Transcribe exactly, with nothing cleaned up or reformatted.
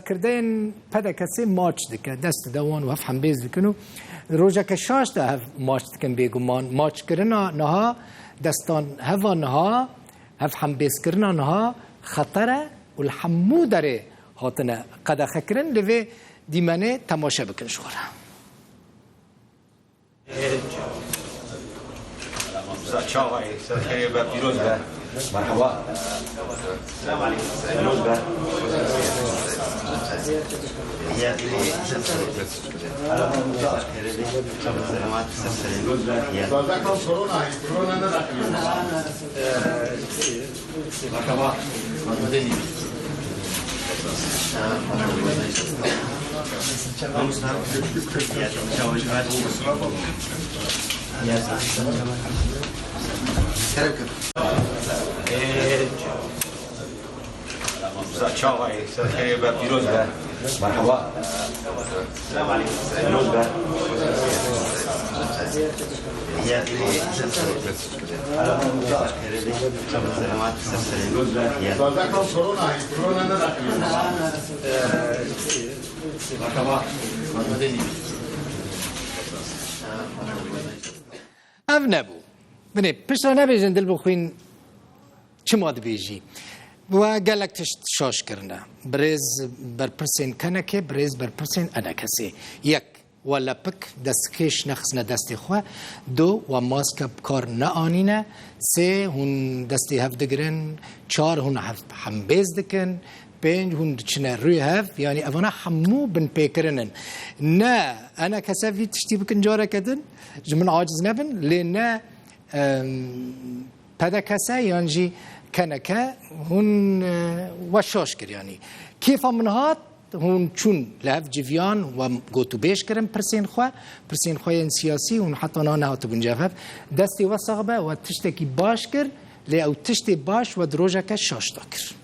kirdeyên P D K S'ê maç dike, dest dide wan û hev hembêz dikin û rojeke şaş de hev maç dikin bêguman. Maçkirina niha, destan heva niha, hev hembêzkirina niha xeter e û li hemû derê hatine qedexekirin. Li vê dîmenê temaşe bikin ji xwe re. Çavayê, serkeyê be, pîroz be. Merhaba. Pîroz be. Merhaba. Çavayê, serkeyê be, pîroz be. Merhaba. Pîroz be. Ev nebû. Binê, piştre nebêjin dil bixwîn çima dibêjî. We gelek tişt şaş kirine. Birêz berpirsên kenekê, birêz berpirsên enekesê. Yek, we lepik, destkêş nexistine destê xwe. Du, we maske bi kar neanîne. Sê, hûn destê hev digirin. Çar, hûn hev hembêz dikin. Pênc, hûn diçine rûyê hev. Yanî evana hemû binpêkirin in. Ne enekese vî tiştî bikin careke din. Ji min aciz nebin. Lê ne, em, P D K S yan jî keneke hûn, e, we şaş kir, yanî. Kêfa min hat, hûn çûn li hev civiyan, we gotûbêj kirin pirsên xwe, pirsên xwe yên siyasî, hûn heta niha nehatibûn cev hev. Destê we sax be, we tiştekî baş kir, lê ew tiştê baş we di rojeke şaş de kir.